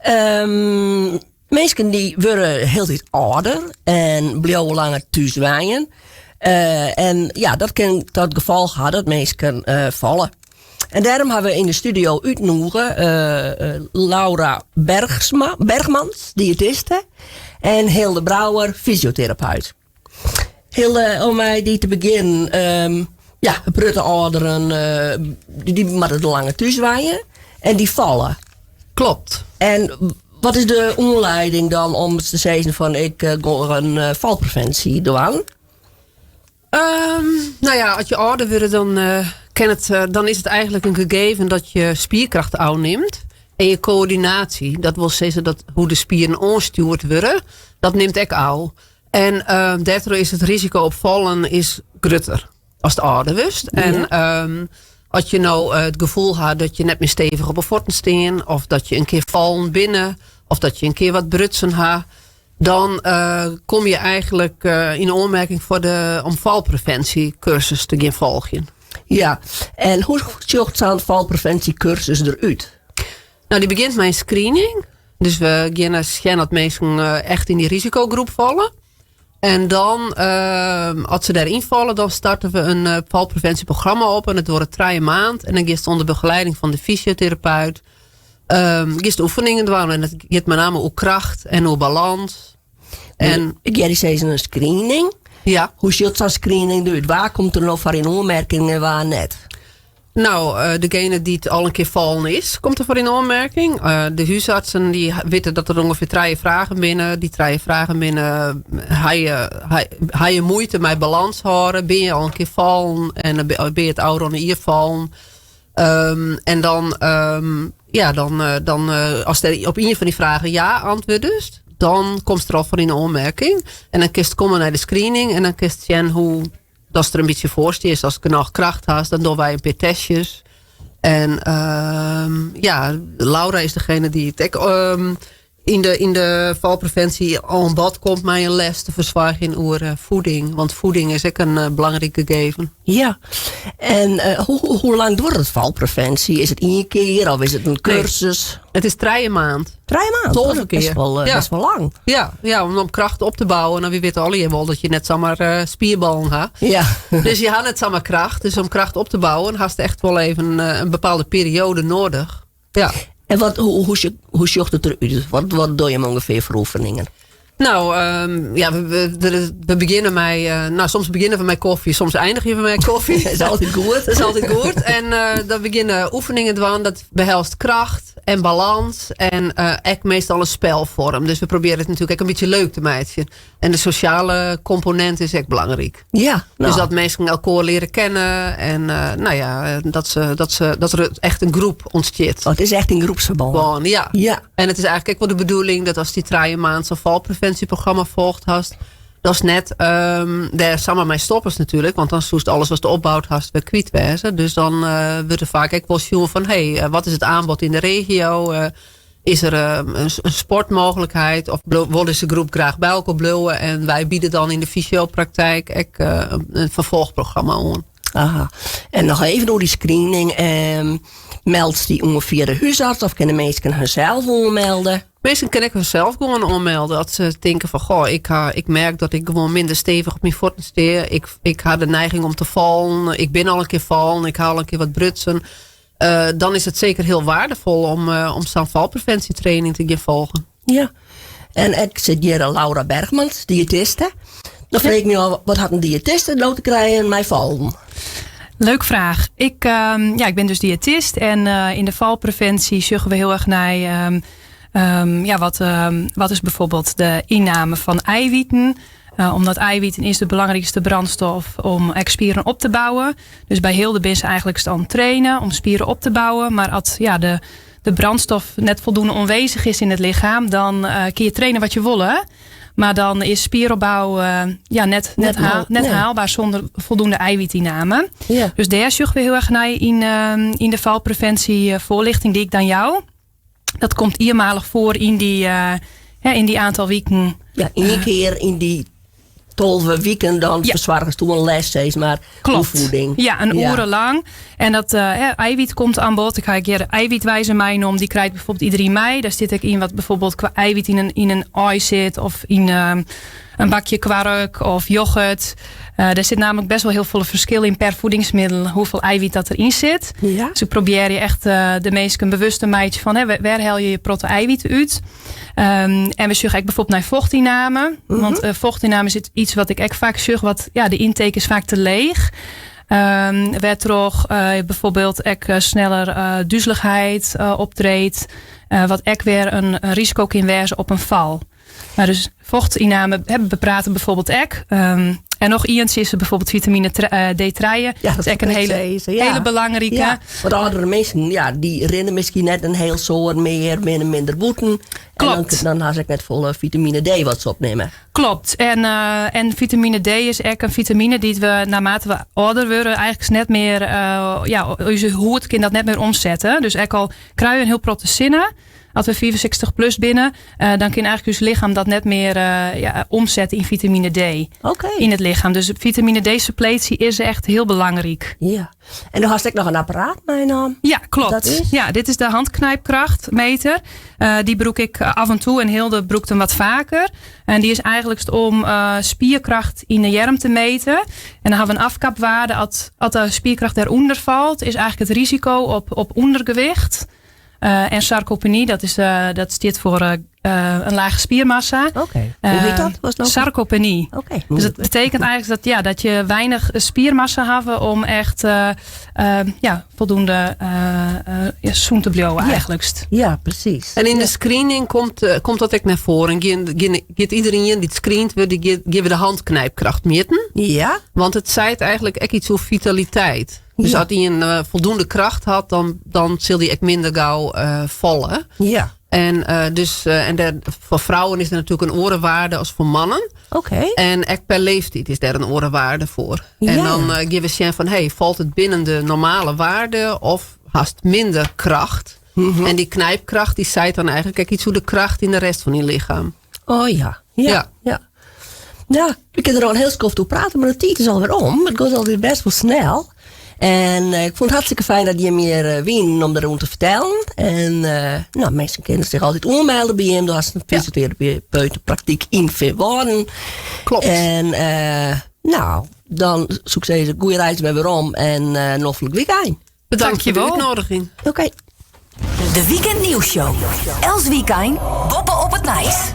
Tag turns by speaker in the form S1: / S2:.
S1: Um, minsken dy wurde hieltyd âlder en bliuwe langer thús wenjen. Uh, en ja, dat kin ta gefolch ha dat minsken uh, falle. En dêrom ha we yn de studio útnûge uh, Laura Bergsma, Bergmans, diëtiste, en Hilde Brouwer, fysioterapeut. Hilde, om mei dy te begjinnen, um, ja, in protte âlderen uh, dy moatte de langer thús wenje en dy falle.
S2: Klopt.
S1: En wat is de oanlieding dan om te sizzen fan ik uh, gean in uh, falprevinsje dwaan?
S2: Um, nou ja, as je âlder wurde, dan, uh, kin it, uh, dan is it eigentlik in gegeven dat je spierkracht ôfnimt. En je koördinaasje, dat wol sizze dat hoe't de spieren oanstjoerd wurde, dat nimt ek ôf. En uh, dêrtroch is it risiko op fallen is grutter ast âlder wurdst. Ja. En um, as je no it gefoel ha dat je net mear stevich op 'e fuotten stean, of dat je in kear fallen binne, of dat je in kear wat brutsen ha, dan uh, kom je eigentlik uh, yn oanmerking foar de om falprevinsjekursus te gean folgjen.
S1: Ja, en hoe sjocht sa'n falprevinsjekursus derút?
S2: Nou, dy begjint mei in screening. Dus we geane sjen dat minsken eh, echt yn dy risikogroep falle. En dan, uh, as se dêryn falle, dan starte we in uh, falprevensjeprogramma op. En it duorret 3 maand. En dan giest ûnder begelieding fan de fysioterapeut. Um, giest oefeningen dwaan. En it giet mei namme oer kracht en oer balâns.
S1: En ik hear dy sizzen in screening.
S2: Ja.
S1: Hoe sjocht sa'n screening derút? Wa komt der no foar yn oanmerking en wa net?
S2: Nou, uh, degene dy't al in kear fallen is, komt der foar yn oanmerking. Uh, de húsartsen dy witte dat der ûngefear trije fragen binne. Dy trije fragen binne: ha je, ha, ha je muoite mei balâns hâlde? Binne je al in kear fallen? En binne je it ôfrûne jier fallen? Um, en dan, um, ja, dan, uh, dan uh, ast der op ien fan dy fragen ja antwurdest, dan komst der al foar yn oanmerking. En dan kinst komme nei de screening en dan kinst sjen hoe datst der in bytsje foar stiest. Ast genôch kracht hast, dan dogge wy in pear testjes. En um, ja, Laura is degene dy't it ek um, yn de falprevinsje oan bod komt mei in les te fersoargjen oer uh, fieding. Want fieding is ek in uh, belangryk gegeven.
S1: Ja, en uh, hoe lang duorret it falprevinsje? Is it ien kear of is it in kursus?
S2: Nee, it is 3 maand.
S1: 3 maand?
S2: 12 kear.
S1: Best wol, ja. Best wol lang.
S2: Ja, om kracht op te bouwen. Nou, wy witte allegear wol dat je net samar spierballen ha. Dus je ha net samar kracht. Dus om kracht op te bouwen, hast echt wol even in bepaalde perioade nedich. Ja.
S1: En wat, hoe sjocht it derút? Wat dogge je ûngefear foar oefeningen?
S2: Nou, um, ja, we begjinne mei, uh, nou, soms begjinne we mei kofje, soms einigje we mei kofje.
S1: Dat is altyd goed.
S2: Dat is altyd goed. En uh, dan begjinne oefeningen dwaan, dat behelst kracht en balâns en uh, ek meastal in spelfoarm. Dus we probearje it natuerlik ek in bytsje leuk te meitsjen. En de sosjale komponint is ek belangryk.
S1: Nou.
S2: Dus dat minsken elkoar leare kennen en uh, nou ja, dat der echt in groep ûntstiet.
S1: Oh, it is echt in groepsferbân.
S2: Ja. En it is eigentlik ek wol de bedoeling dat ast dy 3 maand sa'n falprevinsjeprogramma folge hast, dat is net um, dêr samar mei stoppest natuerlik, want dan soest alles watst opboud hast wer kwyt wêze. Dus dan uh, wurdt der faak ek wol sjoen fan hé, hey, wat is it oanbod yn de regio? Uh, is der in sportmooglikheid of wol dizze groep graach by elkoar bliuwe? En wy biede dan yn de fysiopraktyk ek in ferfolchprogramma oan.
S1: Aha. En noch even oer dy screening. Um, meldst dy ûngefear de húsarts of kinne minsken harsels oanmelde?
S2: Minsken kinne ek harsels gewoan oanmelde. As se tinke fan, goh, ik merk dat ik gewoan minder stevich op myn fuotten stean. Ik ha de neiging om te fallen. Ik bin al in kear fallen. Ik ha al in kear wat brutsen. Uh, dan is it seker hiel weardefol om sa'n falprevinsjetraining te gean folgjen.
S1: Ja. En ik sit hjir Laura Bergmans, diëtiste. Dan freegje ik my ôf, wat hat in diëtiste no te krijen mei fallen?
S3: Leuke fraach. Ik, um, ja, ik bin dus diëtist en uh, yn de falprevinsje sjogge we hiel erch nei um, ja, wat is bijvoorbeeld de ynname fan eiwiten. Omdat eiwiten is de belangrykste brânstof om ek spieren op te bouwen. Dus by Hilde binne se eigentlik oan it trainen om spieren op te bouwen. Mar as ja, de brânstof net foldoende oanwêzich is yn it lichem, dan kinne je traine wat je wolle. Mar dan is spieropbou ja, net haalber sûnder foldoende eiwytynname. Dus dêr sjogge we hiel erch nei yn de falprevinsje foarljochting dy't ik dan jou. Dat komt ienmalich foar yn dy, ja, yn dy oantal wiken.
S1: Ja, ien kear yn dy 12 wiken dan fersoargest in les, sis mar.
S3: Klopt.
S1: Voeding.
S3: Ja, in oere lang. En dat eiwit komt oan bod. Ik ha hjir eiwitwizer meinommen. Dy krijt bijvoorbeeld iedereen mei. Dêr sit ek yn wat bijvoorbeeld kwa eiwit yn in ei sit. Of yn in bakje kwark of yoghurt. Dêr sit namelijk best wol hiel folle ferskil yn per voedingsmiddel. Hoefolle eiwit dat deryn sit. Dus ik probearje echt de minsken bewust te meitsjen fan wêr helje je protte eiwit út. En we sjogge ek bijvoorbeeld nei vochtinname. Want vochtinname is iets wat ik ek faak sjoch. Wat, ja, de intake is faak te leech. Wêrtroch bijvoorbeeld ek sneller duzelichheid optreedt. Wat ek wer in risiko kin wêze op in fal. Maar dus vochtinname, hè, we praten bijvoorbeeld ek. En noch ientsje is der bijvoorbeeld vitamine D3.
S1: Ja,
S3: dat is ek in
S1: dat
S3: hiele,
S1: is, ja.
S3: hiele belangrike.
S1: Ja, want âldere minsken, ja, dy rinne miskien net in hiel soad mear, binne minder bûten. En dan ha se ek net folle vitamine D wat se opnimme.
S3: Klopt. En vitamine D is ek in vitamine dy't we naarmate we âlder wurde eigentlik net mear, ja, ús hûd kin dat net mear omsette. Dus ek al krije we in hiel protte sinne, as we 65 plus binne, dan kin eigentlik ús lichem dat net mear ja, omsette yn vitamine D. Yn it lichem. Dus vitamine D-suppletie is echt hiel belangryk.
S1: Ja. En do hast ek noch in apparaat meinaam?
S3: Ja, klopt.
S1: Dat is?
S3: Ja, dit is de handknijpkrachtmeter. Dy brûk ik af en toe en Hilde brûkt him wat faker. En dy is eigentlik om spierkracht yn de earm te meten. En dan ha we in afkapwaarde. As de spierkracht dêrûnder falt, is eigentlik it risiko op ûndergewicht. En sarcopenie, dat stiet foar in lage spiermassa.
S1: Oké. Hoe hjit dat? Was dat?
S3: Sarcopenie.
S1: Oké.
S3: Dus dat betekent eigentlik dat je weinig spiermassa hawwe om echt ja, voldoende ja, sûn te bliuwen eigentlik.
S1: Ja, presys.
S2: En yn de screening komt dat ek nei foaren. Giet iderien dy't screend wurdt, dy geane we de handknijpkracht mjitten. Want it seit eigentlik ek iets oer fitaliteit. Dus as ien voldoende kracht hat, dan sil dy ek minder gau falle. En foar frouwen is der natuerlik in oare waarde as foar mannen. En ek per leeftiid is dêr in oare waarde foar. En dan geane we sjen fan, hey, falt it binnen de normale waarde of hast minder kracht? En dy knypkracht dy seit dan eigentlik ek iets oer de kracht yn de rest fan dyn lichem.
S1: Oh ja. Ja. Ja, we kinne der al in hiel skoft oer prate, mar de tiid is alwer om. It giet altyd best wol snel. En ik fûn it hartstikke fijn dat jim hjir wienen om deroer te fertellen. En nou, minsken kinne sich altyd oanmelde by jim. Do hast in fysioterapeutenpraktyk yn Feanwâlden.
S2: Klopt.
S1: En nou, dan soe ik sizze, goede reis wer werom en noflik wykein.
S2: Bedankt foar de
S3: Dankjewol.
S2: útnodiging.
S1: Oké.
S4: De Weekend Nieuws Show. Els wykein, boppe op it nijs.